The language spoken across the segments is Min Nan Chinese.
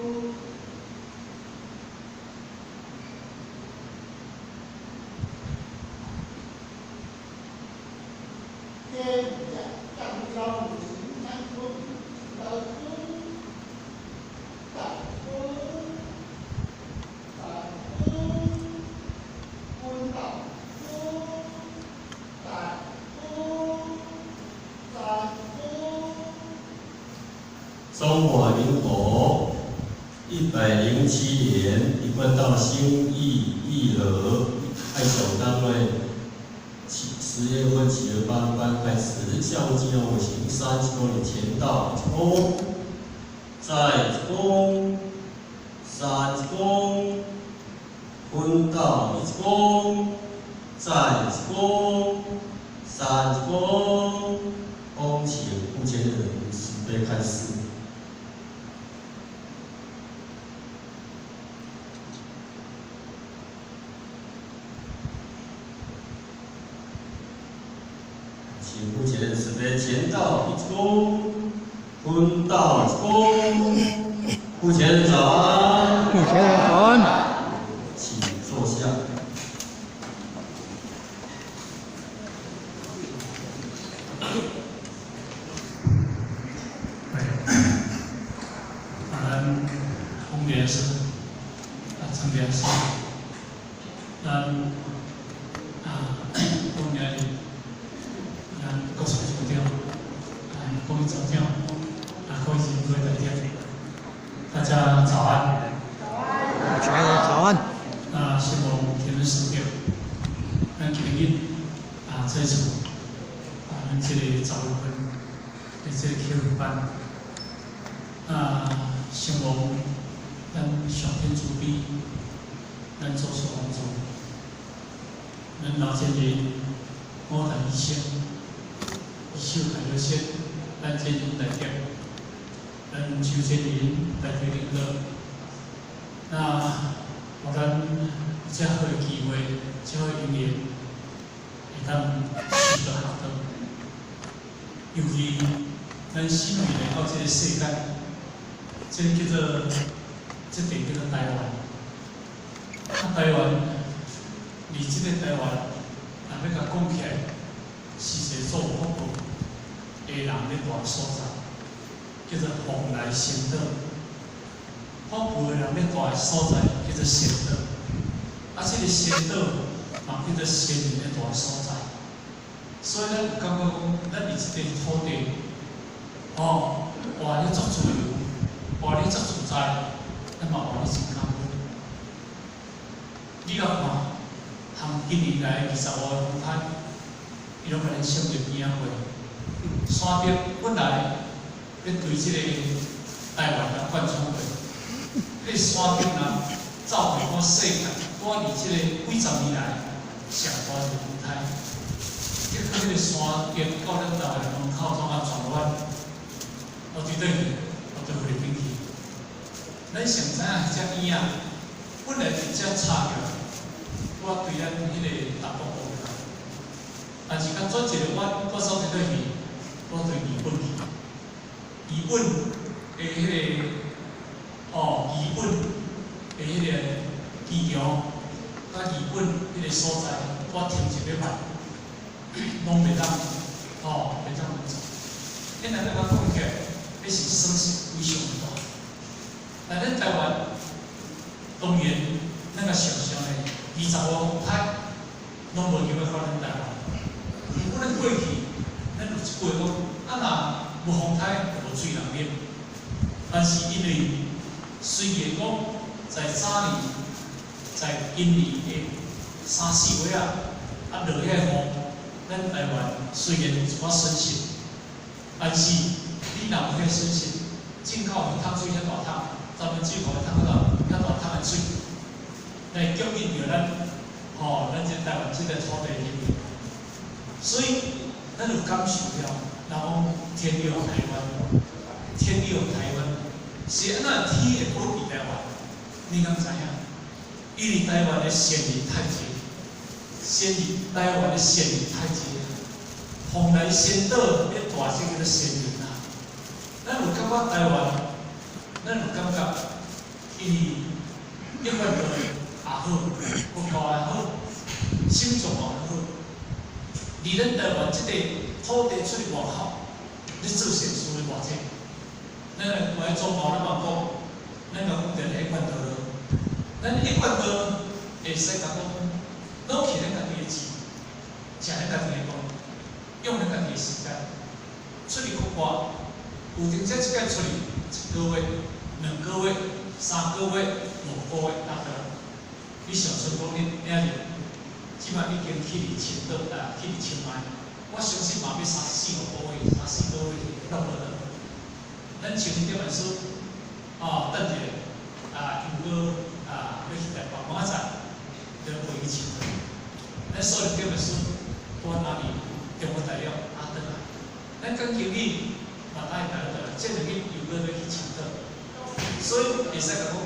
公。中華民國107年，一貫道興義義和愛上單位，10月份啟兒班班開始，下午進行五行30公里前到一公，再一公，三公，分到一公，再一公，三公，恭請目前人慈悲開示。請目前慈悲前到一公，分到一公，目前早安。目前早安。請坐下。啊，咱洪莲師，啊，陳蓮師，咱啊，今日咱國術組長，啊，國語組長，啊，各位各位大家，大家早安。早安。早安。啊，希望天恩師長，咱今日啊，這次啊，咱這個10月份的這個啟兒班，啊，希望咱上天慈悲，咱祖師幫助，咱老前人五代醫生，醫手大學生，咱這人代表，咱邱先人代表領導，那予咱有這好的機會，這好的因緣，會當受到學道。尤其咱新民來到這個世界，這個叫做這地叫做台灣。啊，台灣，離這個台灣，若欲共講起來，是一個做福報的人咧蹛的所在，叫做蓬萊仙島。福報的人咧蹛的所在叫做仙島。啊，這個仙島嘛叫做仙人咧蹛的所在。所以咱有感覺講，咱佇這個土地，吼，活咧足自由，活咧足自在，咱嘛活咧真艱苦。你來看，含近年來25個風颱，伊攏共咱省佇邊仔過。山竹本來欲對這個台灣來貫穿過，彼個山竹若走過看世界，拄佇這個幾十年來上大一個風颱。結果彼個山竹到咱台灣門口，創啊轉彎，予對佗去？予對菲律賓去。咱上知影彼隻耳仔，本來佇遮插起來，我對咱彼個東北部來，但是較轉一個彎，我走對佗去？我對日本去。日本的彼個，哦，日本的彼個機場，佮日本彼個所在，我停一禮拜，攏袂當，吼，袂當做。現在咱講起來，彼是損失非常大。但咱台灣，當然，咱若想象咧，25個風颱，攏無入來到咱台灣。毋過咱過去，咱有一句講，啊若無風颱，就無水通啉。但是因為雖然講在早年，在今年的三四月啊，啊落遐雨，咱台灣雖然有一寡損失，但是你若無遐損失，進口去桶水遐大桶，咱們進口去桶到遐大桶的水，來供應著咱，吼，咱這台灣這個土地裡面。所以，咱有感受了，人講天佑台灣，天佑台灣，是按怎天會保庇台灣？你敢知影？因為台灣的仙人太濟，仙人台灣的仙人太濟啊！蓬萊仙島彼大隻叫做仙人啊！咱有感覺台灣，咱有感覺因為一貫道也好，佛教也好，心宗也好，佇咱台灣這個土地出去外口，咧做善事的偌濟。咱來關祖母咱嘛講，咱嘛講著一貫道咯。咱一貫道會使共講，攞起咱家己的錢，食咱家己的飯，用咱家己的時間，出去國外，有陣時這擺出去一個月、2個月、3個月、5個月，達到。你想說講恁遐爾，這擺已經去佇青島啊，去佇清邁，我相信嘛欲三四五個月、三四個月攏無得。咱像頂擺說，哦，等者啊，如果啊，欲去台北，明仔載就飛去青島。咱所以頂擺說，我哪裡中國大陸啊，轉來。咱講經理嘛，來台來，這2日又閣欲去青島，所以會使共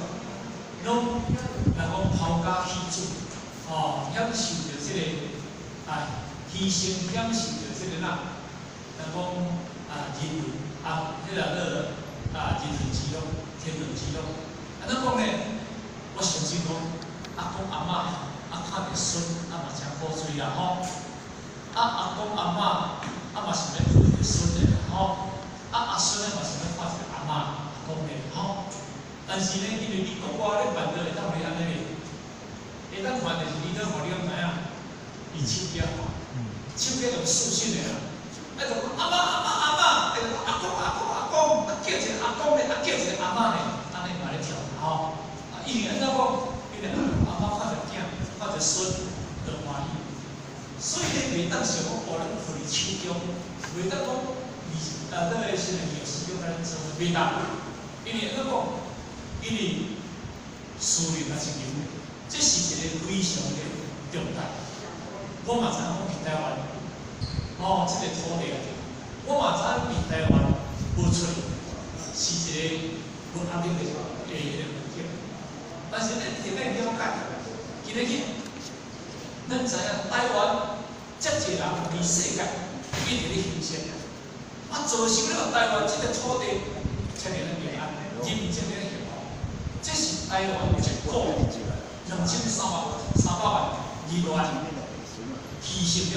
講，攏人講拋家棄子，哦，享受著這個啊，犧牲享受著這個哪，人講啊，人倫啊，彼個做啊，人倫之樂，天倫之樂。按怎講呢？我相信講，阿公阿嬤啊，看著孫啊嘛誠苦醉啦吼。啊，阿公阿嬤啊嘛想欲抱一个孫的啦吼。啊，阿孫仔嘛想欲看一个阿嬤阿公的吼。但是呢，因為你國外咧辦的會當會按呢咧，會當看就是你咧，予你敢知影？伊手機看，手機就視訊的啦。啊，就講阿嬤阿嬤阿嬤，啊就講阿公阿公阿公，啊叫一个阿公咧，啊叫一個阿嬤咧，按呢嘛咧跳吼。啊，因為按怎講？因為阿公阿嬤看著囝，看著孫，就歡喜。所以咧，袂當想講予咱放佇手中，袂當講二啊，這個現在時間咱做，袂當。因為按怎講？因為私人也是人，這是一個非常的重大。我嘛知影講佇台灣，哦，這個土地啊，我嘛知影佇台灣無出是一個無壓力的彼個環境。但是咱一定愛了解，今日去，咱知影台灣遮濟人佇世界一直咧興盛，啊，造成了台灣這個土地遮爾平安，人民遮爾幸福，這是台灣一國2300萬人員犧牲了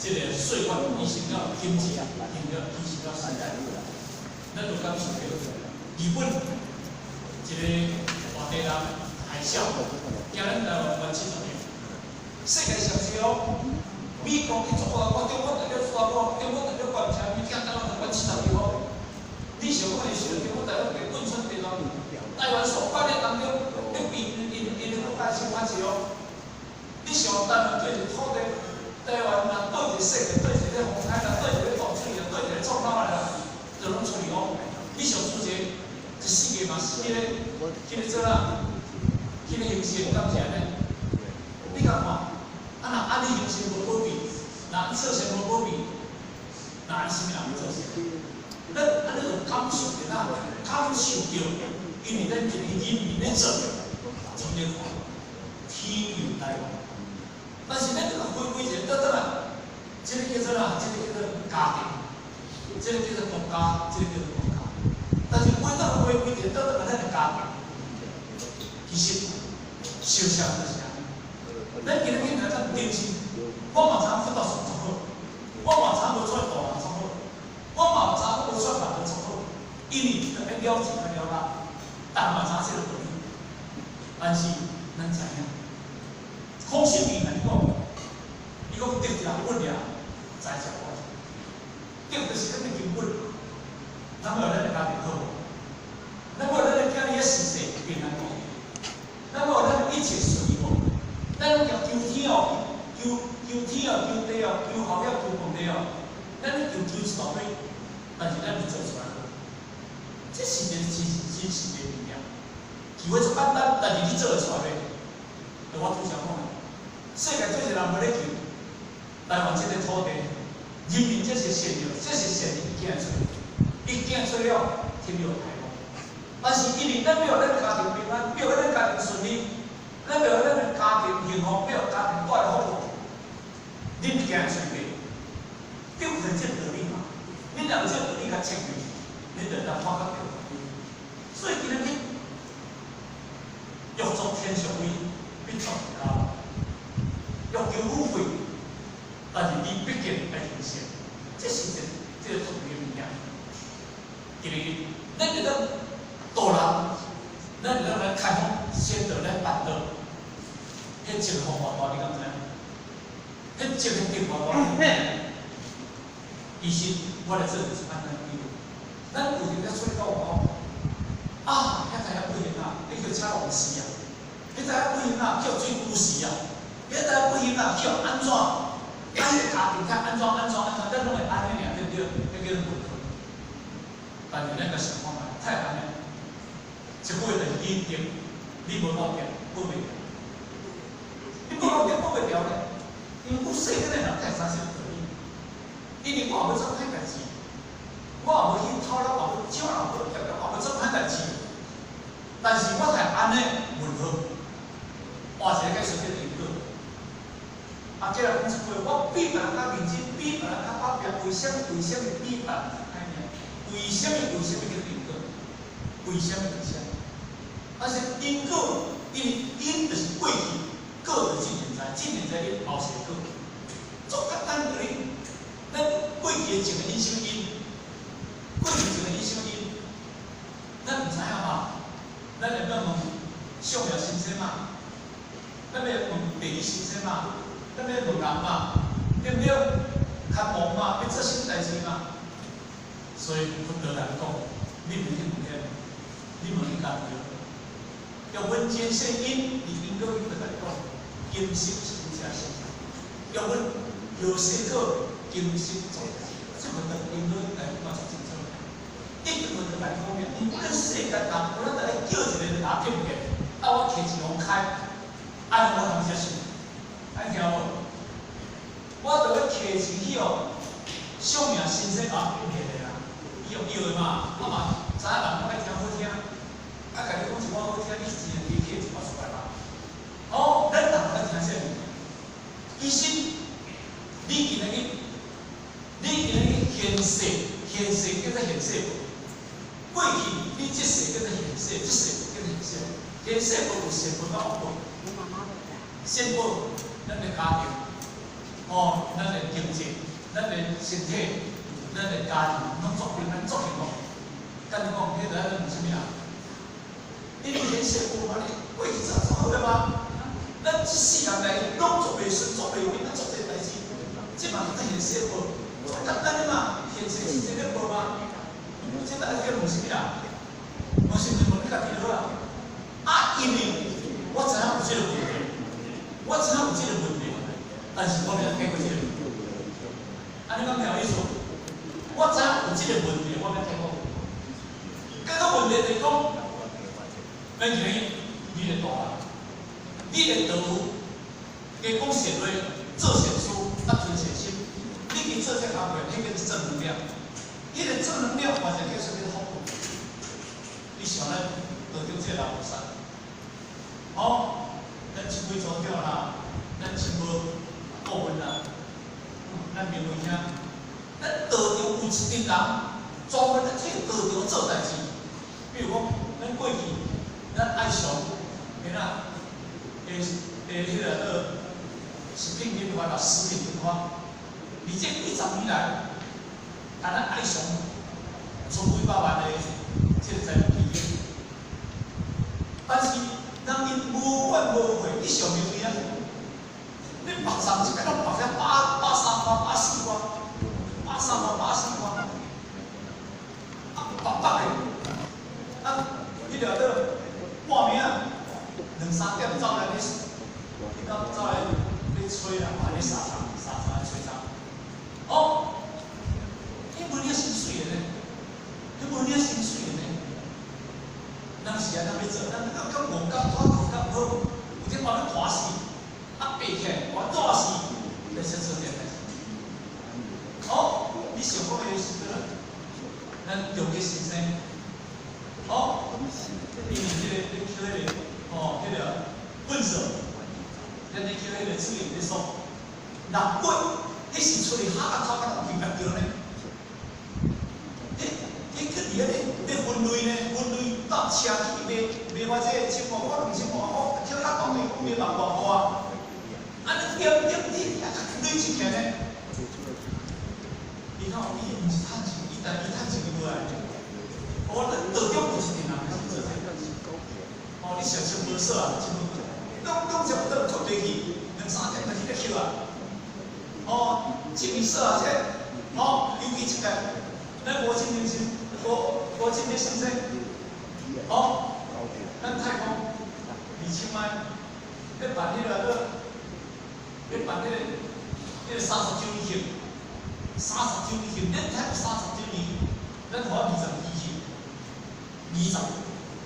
這個歲月，犧牲了金錢，犧牲了時間，咱就感受著日本一個外地人海嘯，驚咱台灣關70年。世界上是哦，美國去做啊，我中國大陸出我，中國大陸關啥物，驚台灣關70年哦。你想講伊是中國大陸加汶川地震，台灣所管的當中，咧比𪜶𪜶的國家先關是哦。你想台灣對一個土地，台灣若對一個世界，對一個風海，若對一個洪水，若對一個創哪來啦，就攏出去哦。你想出一個一世界嘛是彼個做啦，彼個形勢敢是按呢？你共看，啊若按呢形勢無保庇，若做善無保庇，那按啥物人欲做善？咱按呢就感受著哪，感受著，因為咱一個人民咧做，真咧看天佑台灣。但是咱這個回歸一下倒轉來，這個叫做哪？這個叫做家庭，這個叫做國家，這個叫做國家。但是回到回歸一下倒轉來，咱的家庭，其實相像就是按呢。咱今日囡仔較年輕，我嘛知影佛道術足好，我嘛知影無出大人足好，我嘛知影無出辦道足好，因為著愛了錢較了力，但嘛知影這個道理。但是咱知影，孔聖人共你講，伊講德者本也，才者活。德就是咱的根本，咱欲予咱的家庭好無？咱欲予咱的囝兒事事平安無？咱欲予咱的一切順利無？咱攏共求天哦，求求天哦，求地哦，求後了，求皇帝哦，咱咧求求一大堆，但是咱無做出來。這是一個真真實的物件。求的足簡單，但是你做會出來袂？就我拄才講的，世界足濟人無咧求，台灣這個土地，人民這是善良，這是善良行出來，伊行出了，天佑台灣。但是因為咱欲予咱家庭平安，欲予咱家庭順利，咱欲予咱的家庭幸福，欲予家庭帶來福報，恁行出袂？對不對？這個道理嘛，恁若有這個道理較清楚，恁就會當發覺著。所以今日欲作天上位，必作地下。欲求富貴，但是你畢竟愛行善，這是一這個特別的物件。今日咱會當導人，咱會當來開放先導來辦道，彼種方法大，你敢知影？彼種的方法大。其實我來做就是按呢比喻，咱有陣咧出去講講，啊，遐台遐不行啊，你叫車龍死啊！彼台遐不行啊，叫水龜死啊！彼台不行啊，叫按怎？咱個家庭較按怎按怎按怎，咱攏會按呢爾，對毋對？彼叫做問題。但是咱共想看覓，太難了。一句話就是你定，你無夠定，保袂牢。你無夠定，保袂牢咧。因為阮細個的人才會知啥道理。因為我也欲做歹代誌，我也無去偷人，也無搶人，也無劫人，也無做歹代誌。但是我係按呢問號，換一個解釋叫因果。啊，接來講一句，我比別人較認真，比別人較打拼，為啥物？為啥物比別人較歹命？為啥物？為啥物叫因果？為啥物？為啥物？但是因果，因為因就是過去，果就是現在，現在你後世果，足簡單道理。咱過去的種的因啥物因？過去種的因啥物因？咱毋知影嘛？咱會當問相廟先生嘛？咱欲問地理先生嘛？咱欲問人嘛？對毋對？較忙嘛？欲做啥物代誌嘛？所以佛陀來講，你毋去問遐，你問你家己。欲問前世因，佇因果經就共你講，今生是啥生？欲問後世果，今生做代誌。這個因果來講足清楚。一定會來講明，毋管世間人，有咱來叫一個人來見面，啊，我提錢予開，按呢我通接受？按聽無？我著欲提錢去予相命先生啊，見面的啦，伊用叫的嘛，我嘛知影人攏愛聽好聽，啊，共你講一寡好聽，你自然加起一寡出來嘛。哦，咱人愛聽啥物？其實，你今日，你今日現世，現世叫做現世報。過去你這世叫做現世，這世叫做現世。現世報有善報佮惡報。善報，咱的家庭，哦，咱的經濟，咱的身體，咱的家庭，攏足平安、足幸福。敢你講，彼個咱問啥物啊？因為現世報嘛，你過去做做好了嗎？咱這世人來攏做袂順、做袂平，咱做這代誌，這嘛叫做現世報，足簡單的嘛，現世是這個報嘛。這大家問啥物啦？問啥物問你家己就好啊。啊，因為我知影有這個問題，我知影有這個問題，但是我袂曉解決這個問題。按呢講聽有意思？我知影有這個問題，我欲解決。解決問題就是講，咱今日你的大人，你的道加講善話，做善事，啊存善心，你去做這工課，彼叫做正能量。彼個正能量，或者叫啥物福報？你想咱道場這個老菩薩，哦，咱親幾組長啦，咱親無顧問啦，咱明慧兄，咱道場有一陣人專門咧替道場做代誌。比如講，咱過去咱愛上，嘿啦，彼個做食品研發啦，食品研發，而這幾十年來，但咱愛上出幾百萬的這個財務基金，但是人𪜶無怨無悔，你想袂開啊？你縛送一擺攏縛了8、8、3萬、8、4萬、8、3萬、8、4萬，啊，縛縛的，啊，彼個做半暝啊，兩三點走來咧，你講走來咧吹啦，嘛咧沙塵沙塵來吹塵，哦，伊無領薪水的呢，伊無領薪水的呢，人是按怎欲做？咱感覺五工拖五工好，有陣晚咧寒死，啊爬起來我熱死，來先做這代誌。哦，你想講彼個時陣，咱中級先生，哦，因為這個咧捡彼個，哦，彼個糞掃，咱咧捡彼個水咧掃，6月，彼時出去哈甲頭殼都變著呢。彼彼去佇遐咧咧分類呢，分類倒车去卖卖我这个1000块，我2000块，我叫较大个讲卖万外块啊！按呢点点你累积起来呢？你看，伊毋是趁钱，伊但伊趁钱伊无来。哦，咱道中有一阵人是做这个。哦，你想穿无锁啊，穿无，拢拢差不多脱落去，两三点就去咧捡啊。哦，这边锁啊，这，哦，尤其这个，咱无真认真，无无真咧生产。哦，咱泰国2000万，咧办彼个做，咧办彼个30周年庆，三十周年庆，咱泰国三十周年，咱予22支，二十，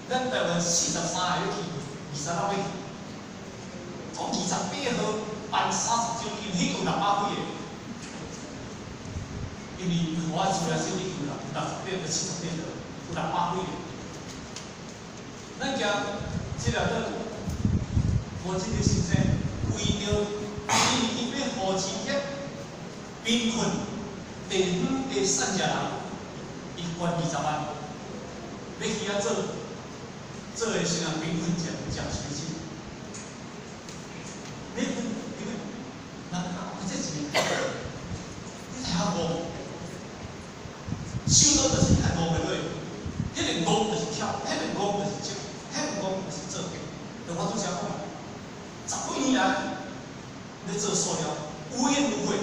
咱台湾43个要去，26要去，总28号办三十周年，彼有600几个，因为予我出来说已经有60八到78个，有600几个。咱行这个做，无这个先生为著伊伊欲扶持遐贫困地方的散者人，伊捐20万，欲去遐做做的是啥贫困者奖学金。你你人讲这是，你太较戆，修道就是太戆的落，彼个戆就是巧，彼个戆就是精。彼个戆就是做的，就我拄才讲，十几年来咧做塑料，无怨无悔，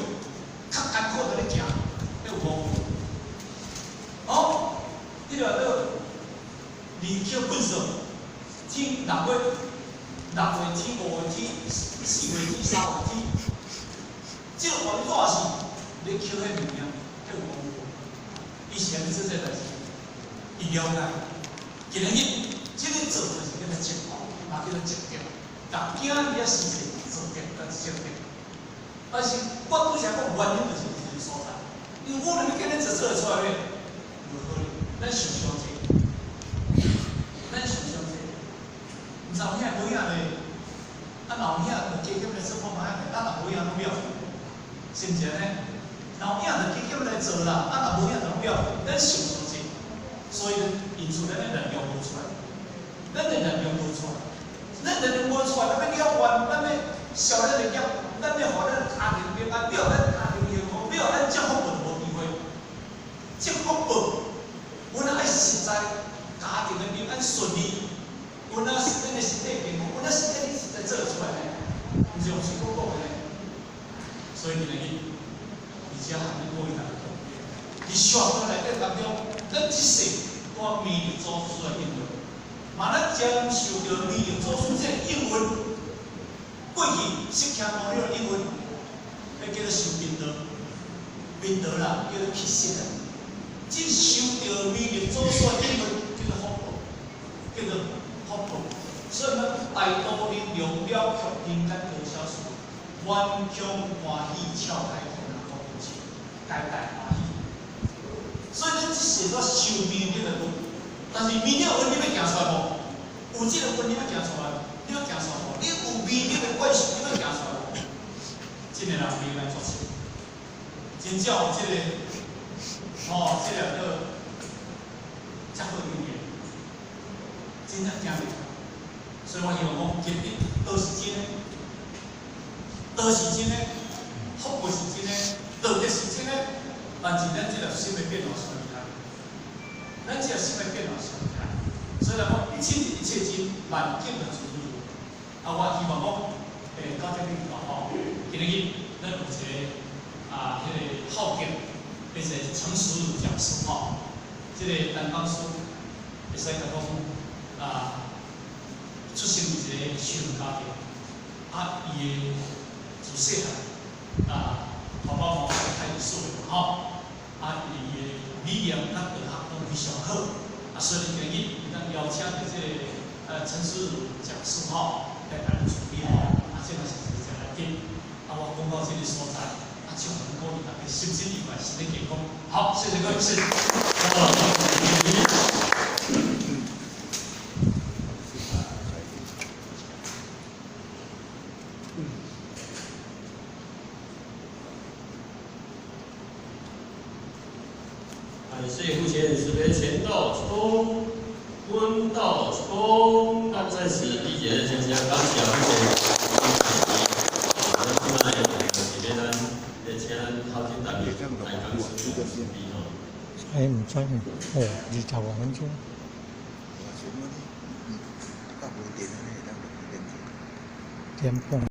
较艰苦就咧行，彼有无？哦，彼个叫二捡粪扫，天六月、6月天、5月天、4月天、3月天，这个热是咧捡彼物件，彼有无？伊是按呢做这代志，伊了解，今日。这个做就是叫做积福，嘛叫做积德。逐囝伊仔事情做德，甲积德。但是我拄才讲原因就是这个所在，因为我若欲今日做做会出来咩？无可能。咱想伤济，咱想伤济，毋知有影无影咧？啊，若有影就加减来做看觅咧，啊，若无影拢了，是毋是按呢？若有影就加减来做啦，啊，若无影就拢了，咱想伤济，所以因此咱的能量无出来。咱的能量无出来，咱能量无出来，咱欲了愿，咱欲消咱的业，咱欲予咱家庭平安，欲予咱家庭幸福，欲予咱积福报无机会。积福报，阮爱实在家庭的平安顺利，阮啊咱的身体健康，阮啊身体你实在做会出来呢？毋是用嘴讲讲的呢。所以今日，而且含你各位大家讲，伫社会内底当中，咱这世带弥勒祖师的应运。嘛，咱将受著弥勒祖师这个应运，过去释迦牟尼的应运，彼叫做修宾道，宾道啦，叫做乞食啦。这受著弥勒祖师的应运，叫做福报，叫做福报。所以咱大度能量了却人间多少事，顽强欢喜笑开天啊，讲是皆大欢喜。所以咱这世都修弥勒的运。但是弥勒运你欲行出来无？有这个运你欲行出来，你欲行出来无？你有弥勒的关系，你欲行出来无？这个人袂来做事，真正有这个，哦，这个叫遮好运气，真正行袂出来。所以我希望讲，今日都是真的，都是真的，福报是真的，道德是真的，但是咱这个心的变化上厉害。咱这个心的变化上厉害，所以来讲，一切一切真，万境的自如。啊，我希望讲，到这边吼，今日咱有一个啊，彼个浩劫，彼个陈淑如讲师吼，这个陈讲师会使共讲啊，出生伫一个修行家庭，啊，伊的自细汉啊，爸爸妈妈太顺吼，啊，伊的理念佮道学拢非常好，啊，所以今日咱邀请著这个陈淑如讲师吼，来共咱处理吼，啊，这个是一个真难得，啊，我讲到这个所在，啊，祝福鼓励大家身心愉快，身体健康。好，谢谢各位，谢谢。感谢目前慈悲前道冲问。问道成功，在此理解先生感謝彼個。哦，咱這擺是欲咱咧請咱校長代表來講說明吼。哎，毋知呢，哦，25分鐘。點半。